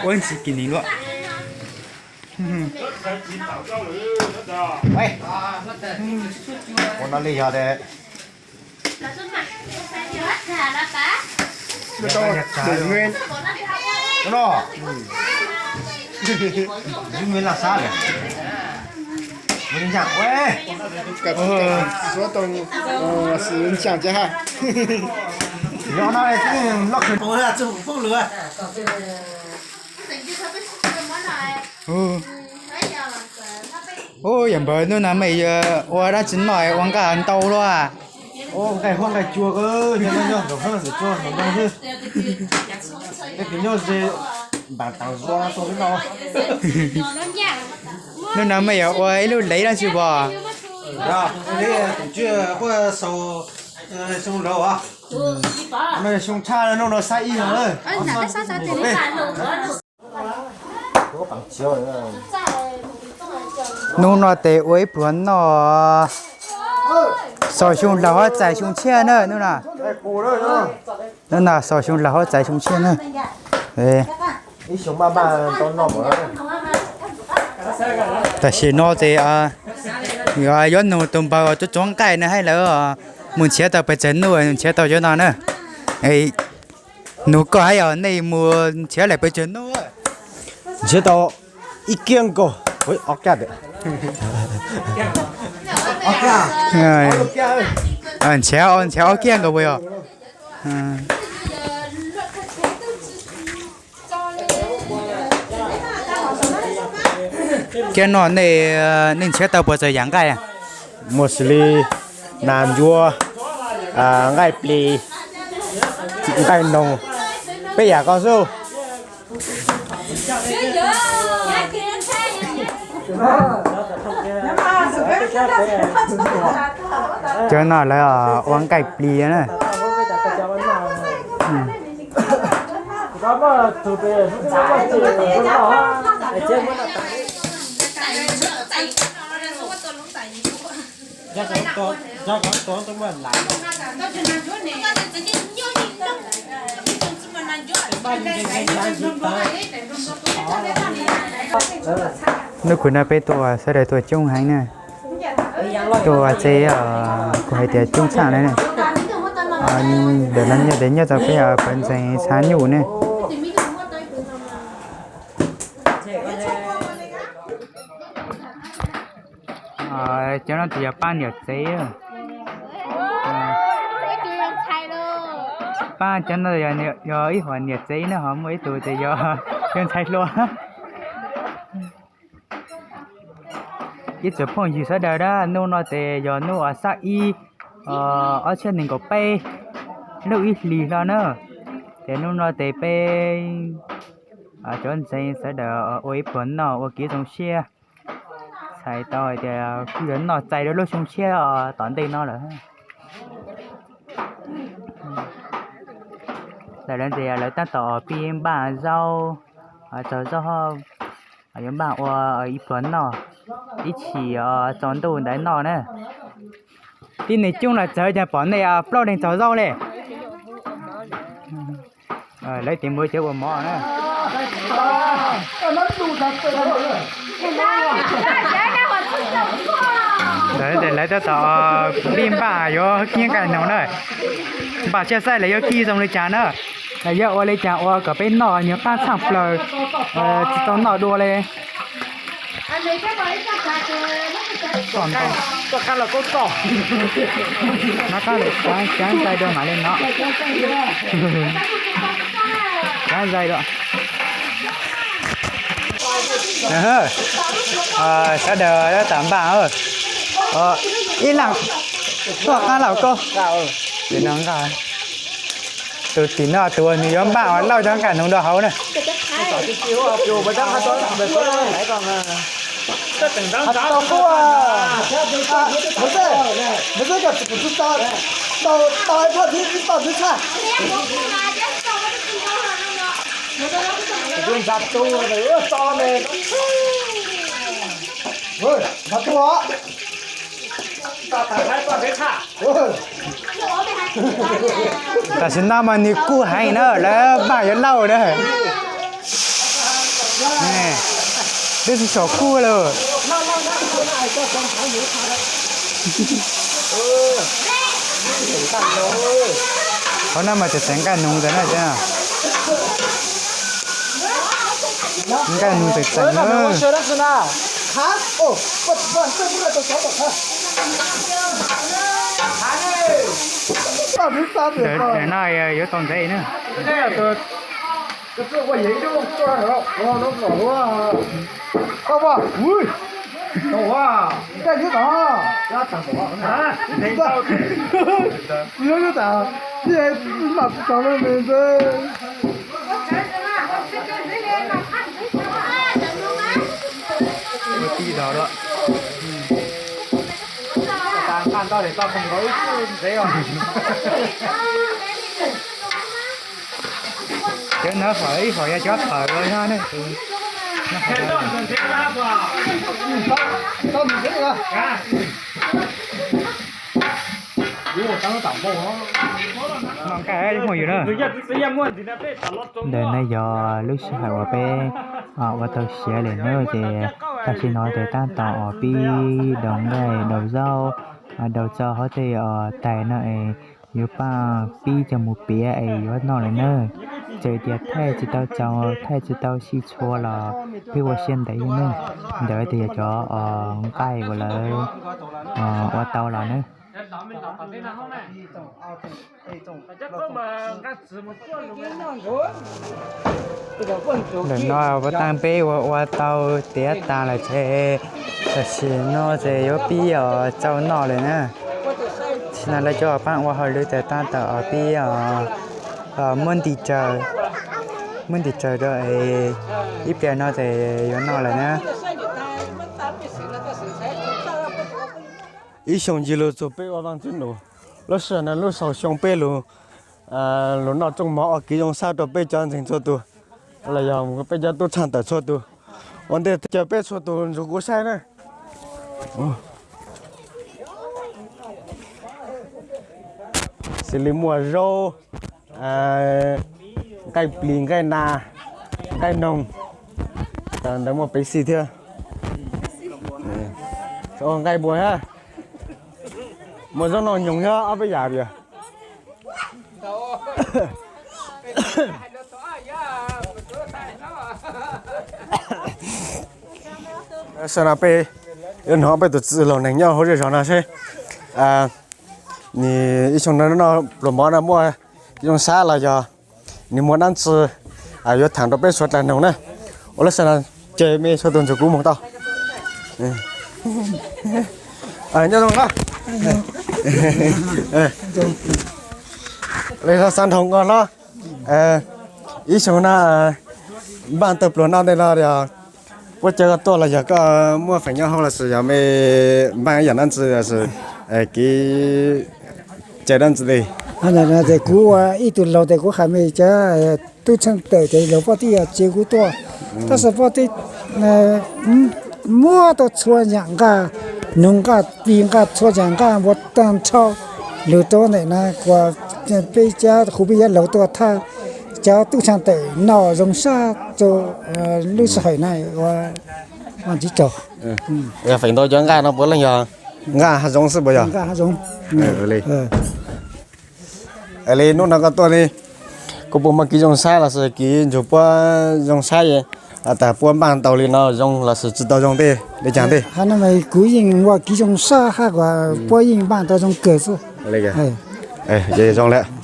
Ua ntxiv kis nis luaj. Ua no li yog tias no, Yuav laj sab lawm. Ua li ntawd, yog no loj kawg. Ub, yawm npawg, hnub no mej ua dab tsi noj ua nqaij ntau luaj? Ua nqaij huab nqaij cua, nyob nyob nraum hab ntawm tsua ntawm ntoo xwb. Peb kuj nyob ze npam tas zog tau li no. Hnub no mej yuav ua ib lub lev dab tsi pom? Yog, tus tswj quaj xaus xyoo laug os. No xyoo tshaj, hnub no xab ib no. Hnub no tes ua ib pluag noj, xaus xyoo laug hab txais xyoo tshiab na hnub no. Hnub no xaus xyoo laug hab txais xyoo tshiab na. Tam sim no ces yuav nug tus npawg uas tsuav tsuav nqaij na hab lawv mus nrhiav tau pes tsawg nub nrhiav tau cov no na. Nug koj hab, yog nej mus nrhiav lawm pes tsawg nub? Nrhiav tau ib kiab nkaus, ob kiab ntawm. Nrhiav, nrhiav ob kiab nkaus puas yog? Kiab no nej, nej nrhiav tau puas txog yam nqaij? Muaj xws li nas ncuav, nqaij plis, nqaij noog, peb yam ko xwb. Cov no lawv ua nqaij plis na. Hnub no peb tuaj sawv daws tuaj coob heev na. Tuaj txog kuj hais tias coob tshaj na. Ntawm no nyob tes nyob rau peb pawv ntxees txhab nyuj ne. Cov no tes yog pab niam tsev. Pab cov no yog ib hom niam tsev na, ho muaj ib tug tes yog ntxhais hluas. Ib tsoom phooj ywg sawv daws na, hnub no tes yog hnub xab ib ob txhiab nees nkaum peb lub ib hlis hlo na. Ces hnub no tes peb cov ntxhais sawv daws ua ib pluag noj ua kev zoo siab, txhais tau hais tias kuj yuav noj txais rau lub xyoo tshiab tom ntej no lawm. Lawv tias lawv tab tom pib npaj zaub, tsaug zog, yuav npaj ua ib pluag noj, ib chim tsaus ntuj ntawd noj na. Tib neeg coob los txawv cas pom nej plaub leeg tsaug zog li. Lawv tias mus cov ua mov na. Lawv tab tom pib npaj yuav kib nqaij noog na. Npaj saib saib lawv yuav kib zoo li cas na. Lawv yuav ua li cas ua kom peb noj nyuag qab tshaj plaws, tsis tau noj dua li. Noj qab lawm, cav ntxais dua mam li no. Cav ntxais dua. Sawv daws tab tom npaj, ib leeg noj qab lawm koj. Tus tim no tus nws yuav npaj ua lauj cov nqaij noog rau hauv na. Ntxhais tus, ntxhais tus. Tam sim no mas nws kuj heev na, lawv npaj yuav lauj na. Twb tsis tshua kuj lawm. Qhov no mas tseem tseem nqaij noog ntawd na. Nqaij noog tseem tseem na. Ntawm no yuav tau ntev na. Cov no hom ib hom yog cov tawm los no ne. Noj nqaij ib muaj yus na. Ntawm no yog lub sij hawm uas peb ua tau siav lawm na, ces tam sim no ces tab tom pib daus nqaij daus zaub, daus txog hauv tej tais no es yuav pab pib coj mus piav es yuav noj lawm na. Txawm tias thaij tsis tau txaus thaij tsis tau sij tshua los peb ua siab ntev na. Ntawd tias yog cov nqaij uas lawv ua tau los na. Ntawm no puas tau peb ua ua tau tiav tas lawm ces tam sim no ces yuav pib os txaus noj lawm na. Tam sim no lawv cov pab ua hauj lwm ces tab tom os pib os muab nti raws, muab nti raws rau es ib pliag no ces yuav noj lawm na. Ib xyoo ncig lug txug peb ua vaaj txwv num, lub sij hawm no lub xaus xyoo peb lug, lug noj rooj mov ua kev zoo sab rau peb cov ntseeg txhua tug, los yog peb cov tub txhaaj tawm txhua tug. Ua ntej caw peb txhua tug nrug kuv saib na. Xws li muaj zaub, nqaij plis, nqaij nas, nqaij noog, ntawd muaj pev xij thiab. Nqaij npua thiab, muaj zaub noj nyoog thiab ob peb yam li. Sawv daws peb yuav hnov peb tus txwj laug neeg nyob hauv zej zos no seb nws ib xyoo no noj pluas mov no muaj zoo sab los yog nws muaj dab tsi yuav tham rau peb suav dlawg noog na. Ua lub sij hawm no ces mej txhua tus nrug kuv moog tau. Nyob zoo na. Li no xav nrhaum koj hlob, ib xyoo no npaj tau pluas noj ntej no yog puab caw koj tuaj los yog koj muaj feem nyob hauv los sis yog mej npaj ib yam dab tsi los sis kev cai dab tsi li? Kuv ua ib tug laug tes kuv has mej cov tub tshaaj tawm tes laug poj tib yog tsev kuv tuaj, tab sis poj tib muab tau txhua yam nqaj, noog nqaj plig nqaj txhua yam nqaj npua tag nrho lug rau ntawm na, kuas peb cov, kuv peb cov laug tuaj thaj cov tub tshaaj tawm noj zoo sab rau lub sij hawm na ua Vaaj Tswv tsaug. Yog feem ntau cov nqaj no puav leej yog nqaj hav zoov xwb puas yog? Li hnub no koj tuaj li, koj puas muaj kev zoo sab los sis kev nrug puab zoo sab, tas puab npaj tau li no zoo los sis tsi tau zoo tej li caag tej? Kuv yeej muaj kev zoo sab hab kuas puab yeej npaj tau zoo kawg xwb. Zoo lawm.